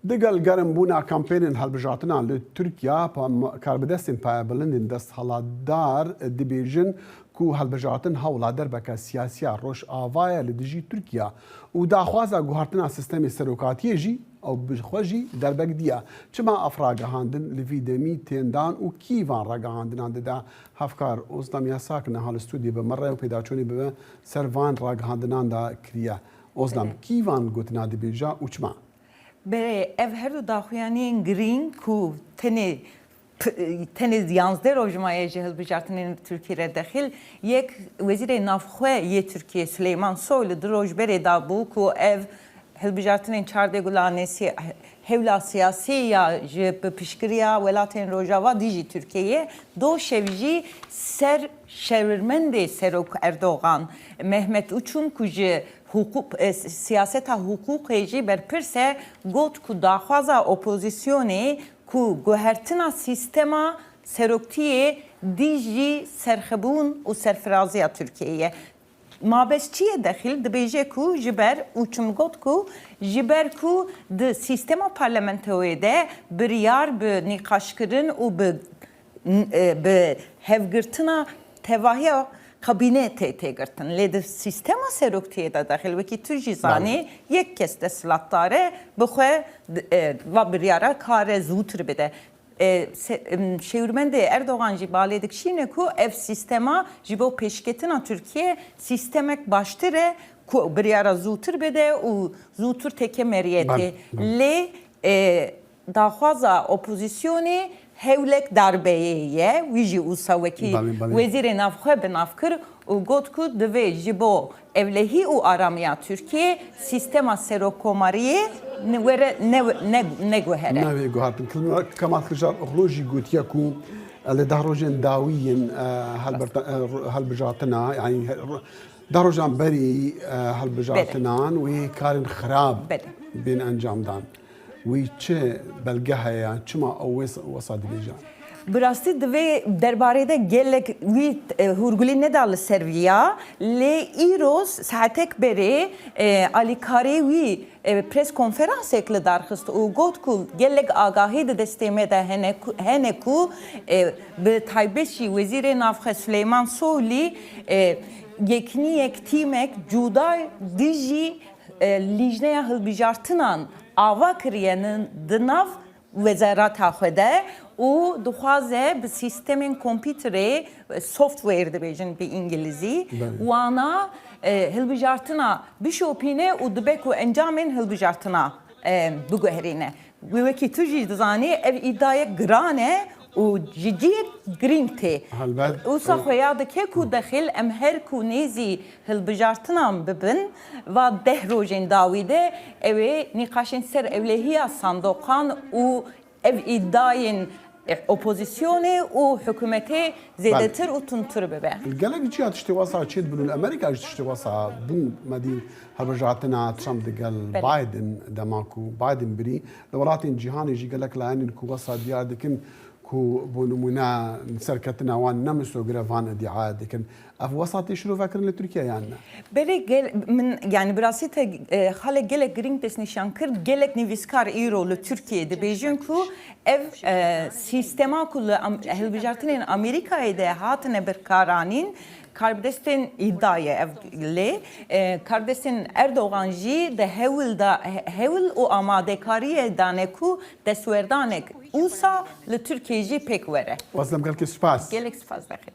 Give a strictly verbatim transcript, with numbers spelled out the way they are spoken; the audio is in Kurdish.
Digel germbûna kampênên hilbijartinan li Tirkiye, pa-, karbidestên payebilindên desthilatdar dibêjin ku hilbijartin hewla derbeke siyasiya Rojava ye li dijî Tirkiye û daxwaza guhertina sîstemê serokatiyê jî ew bi xwe jî derbek diye. Çima ev ragihandin li vî demî tên dan û kî van ragihandinan dide? Hevkar Ozdem Yasak niha li stûdyo bi me re û pêdaçûnê bi me ser van ragihandinan de kiriye. Ozdem, kî van gotina dibêje û çima? Belê, ev her du daxuyaniyên girîng ku tenê p-, tenê yanzdeh roj maye ji hilbijartinên Tirkiyê re dexil, yek Wezîrê Navxwe yê Tirkiyê Sileyman Soylu du roj berê dabû ku ev hilbijartinên çardeh Gulanê si-, hewla siyasî ya ji bi piştgiriya welatên Rojava dijî Tirkiyeyê do şev jî ser şewirmendê Serok Erdogan, Mehmet Uçum ku ji hiqûq, e, siyaseta hiqûqê jî berpirs e, got ku daxwaza opozisyonê ku guhertina sîstema seroktiyê dijî serxwebûn û serfiraziya Tirkiyeyê ye. Mabes çi ye dexil? Dibêje ku ji ber, Uçum got ku ji ber ku di sîstema parlamentoyê de biryar bi nîqaşkirin û bi e, bi hevgirtina tevahiya kabîne tê têgirtin. Lê di sîstema seroktiyê de dexil, wekî tu jî zanî, yek kes desthilatdar e, bi xwe, e, va biryara kare zûtir bide. E, se-, em, şêwirmendê Erdogan jî balê dikişîne ku ev sîstema ji bo pêşketina Tirkiye sîstemek baştir e ku biryara zûtir bide û zûtir têke meriyetê. Belê, belê. Lê, e, daxwaza opozisyonê hewlek darbeyê ye. Wî jî wisa wekî Belê, belê. Wezîrê Navxwe bi nav kir û got ku divê ji bo ewlehî û aramiya Tirkiyê sîstema serokkomariyê ne-, were ne-, ne-, neguhere. Navê guhertin. Kemal Kiliçdaroglu jî gotiye ku, e, li deh rojên dawî yên, e, helbirta-, e, ro-, hilbijartina, yanî he-, ro-, deh rojan berî, e, hilbijartinan wê karên xirab Belê. Bên encamdan. Wî çi belge heye? Çima ew wê wesa dibêje? Bi rastî divê derbarê de gelek wî, e, hûrgulî neda li ser viya, lê îro saetek berê, e, alîkarê wî, e, pres konferansek li dar xist û got ku gelek agahî di destê me de hene ku, hene ku, e, bi taybet jî Wezîrê Navxwe Sileyman Soylî, e, yekniyek, tîmek cuda dijî, e, Lîjneya Hilbijartinan ava kiriye di nav wezareta xwe de û dixwaze bi sîstemên kompîterê, software dibêjin bi îngilîzî, Belê. Wana, e, hilbijartina bişopîne û dibe ku encamên hilbijartina, e, biguherîne. Wê wekî tu jî dizanî ev îdayek giran e û ji cihek girîng tê. Helbet. Wisa xwe ya dike ku dexil em her ku nêzî hilbijartinan bibin, va deh rojên dawî de ew ê nîqaşên ser ewlehiya sandoqan û ev îdayên, e, opozisyonê û hikûmetê zêdetir Belê. Û tundtir bibe. Gelek ciya tiştê wesa çêdibin û li Amerîka jî tiştê wesa bû. Me dî hilbijartina Trump digel Belê. Biden, dema ku Biden birî, li welatên cîhanê jî gelek layenên ku wesa diyar dikin ku bo nimûne serketina wan ne misogir e, van îdia dikin. Ev wesa tê şirovekirin li Tirkiye yan ne? Belê gel-, min, yani bi rastî te, e, xalek gelek girîng destnîşan kir. Gelek nivîskar îro li Tirkiye dibêjin ku ev, e, sîstema ku li am-, hilbijartinên Amerîkayê de hatine birkaranîn, karbidestên îdia ye ev lê, e, karbidestên Erdogan jî di hewl da, he-, hewl û amadekariyê dane ku destwerdanek wisa li Tirkiye jî pêk were. Wazlem gelkê spas. Gelek spas dixim.